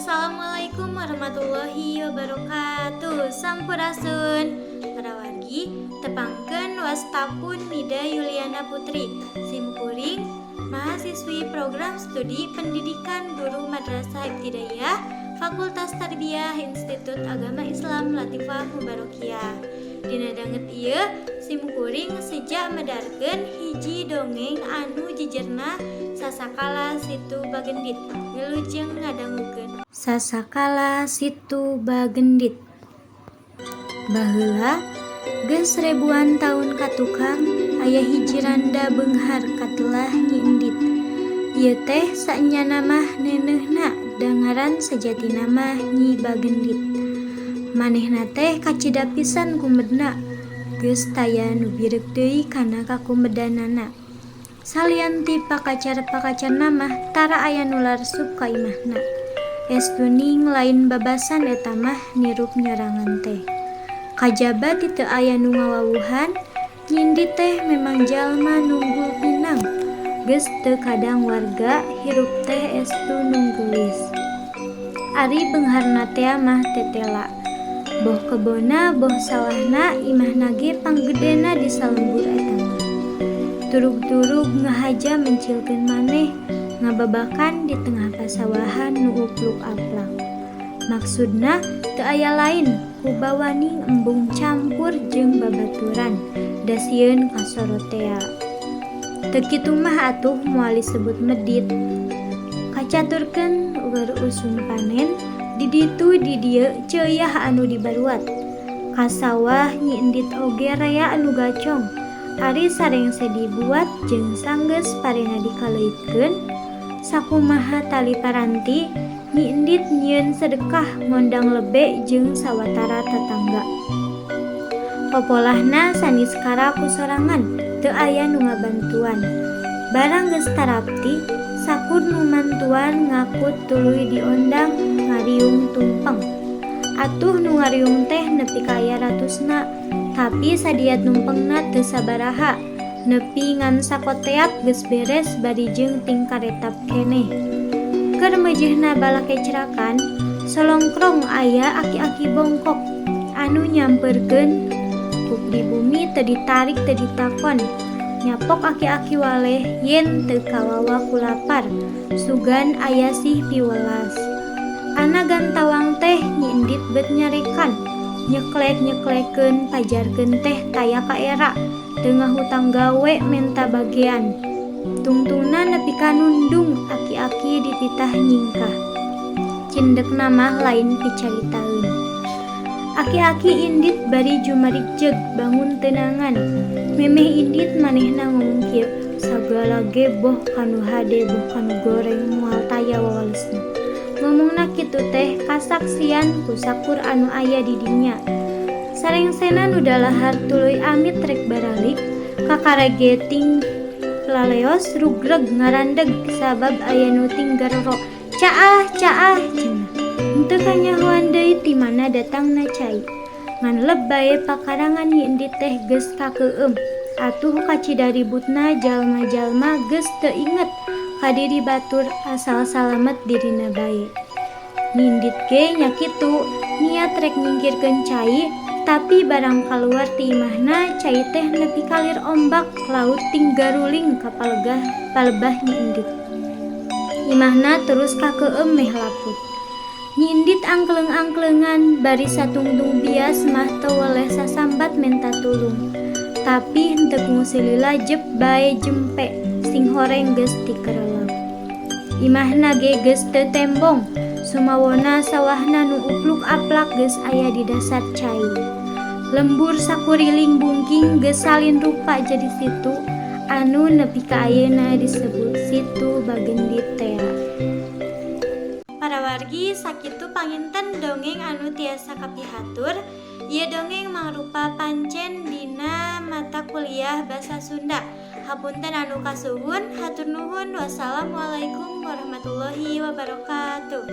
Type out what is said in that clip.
Assalamualaikum warahmatullahi wabarakatuh. Sampurasun para wargi, tepangkeun wasta pun Nida Yuliana Putri. Simkuring mahasiswi program studi Pendidikan Guru Madrasah Ibtidaiyah, Fakultas Tarbiyah, Institut Agama Islam Latifah Mubarokiyah. Dina danget ieu simkuring seja medarkeun hiji dongeng anu jejerna Sasakala Situ Bagendit. Wilujeng ngadangukeun Sasakala Situ Bagendit. Baheula, geus ribuan taun ka tukang, aya hiji randa beunghar katelah Nyi Endit. Ieu teh saenyana mah neuneuhna, da ngaran sajatina mah Nyi Bagendit. Manehna teh kacida pisan kumedna, geus taya nu bireuk deui kana kakumedanana. Salian ti pakacar-pakacarna mah tara aya nu larsup ka imahna. Estu ning lain babasan eta mah nirup nyorangan teh. Kajaba ti teu aya nu ngawawuhan, Nyi Endit teh memang jalma nunggul pinang. Geus teu kadang warga hirup teh estu nu geulis. Ari beungharna tea mah tetela. Boh kebonna boh sawahna, imahna ge panggedena di salembur eta mah. Turug-turug ngahaja mencilkeun maneh ngababakan di tengah pasawahan nu upluk-aplak. Maksudna teu aya lain ku bawaning embung campur jeung babaturan, da sieun kasoro tea. Teu kitu mah atuh moal disebut medit. Kacaturkeun keur usum panen, di ditu di dieu ceuyah anu dibaruat. Ka sawah Nyi Endit oge rea anu gacong. Ari sarengse dibuat jeung sanggeus parena dikaleutkeun, sakumaha tali paranti, Nyi Endit nyieun sedekah ngondang lebe jeung sawatara tatangga. Popolahna saniskara ku sorangan, teu aya nu ngabantuan. Barang geus tarapti, sakur nu mantuan ngakut tuluy diondang ngariung tumpeng. Atuh nu ngariung teh nepi ka aya ratusna, tapi sadiat numpengna teu sabaraha, nepi ngan sakoteap geus beres bari jeung tingkaretap keneh. Keur meujeuhna balakecrakan, solongkrong aya aki-aki bongkok anu nyamperkeun ku pribumi teu ditarik teu ditakon. Nyapok aki-aki waleh yen teu kawawa ku lapar, sugan aya sih piwelas. Ana gantawang teh Nyi Endit bet nyarekan, nyeklek-nyeklekeun pajarkeun teh taya kaera, teu ngahutang gawe menta bagean. Tungtungna nepi ka nundung aki-aki dititah nyingkah. Cindekna mah lain picaritaeun. Aki-aki indit bari jumarijeg bangun teunangan. Memeh indit manehna ngomong kieu, "Sagala ge boh kanu hade boh kanu goreng moal taya wawalesna." Ngomongna kitu teh kasaksian ku sakur anu aya di dinya. Sarengsena nu dalahar tuluy amit rek baralik, kakara ge ting laleos rugreg ngarandeg sabab aya nu tinggaroro. "Caah, caah," cenah. Henteu kanyahoan deui ti mana datangna cai. Ngan leb bae pakarangan Nyi Endit teh geus kakeueum. Atuh kacida ributna jalma-jalma geus teu inget ka diri batur asal salamet dirina bae. Nyi Endit ge nya kitu, niat rek nyingkirkeun cai, tapi barang kaluar ti imahna cai teh nepi ka lir ombak laut tinggaruling ka palebah Nyi Endit. Imahna terus kakeueum meh laput. Nyi Endit angkleung-angkleungan bari satungtung bias mah teu weleh sasambat menta tulung. Tapi henteu kungsi lila jep bae jempe singhoreng geus tikerelep. Imahna ge geus teu tembong, sumawona sawahna nu upluk-aplak geus aya di dasar cai. Lembur sakuriling bungking geus salin rupa jadi situ anu nepi ka ayeuna disebut Situ Bagendit tea. Para wargi, sakitu panginten dongeng anu tiasa kapihatur. Ieu dongeng mangrupa pancen dina mata kuliah Basa Sunda. Hapunten anu kasuhun, hatur nuhun. Wassalamualaikum warahmatullahi wabarakatuh.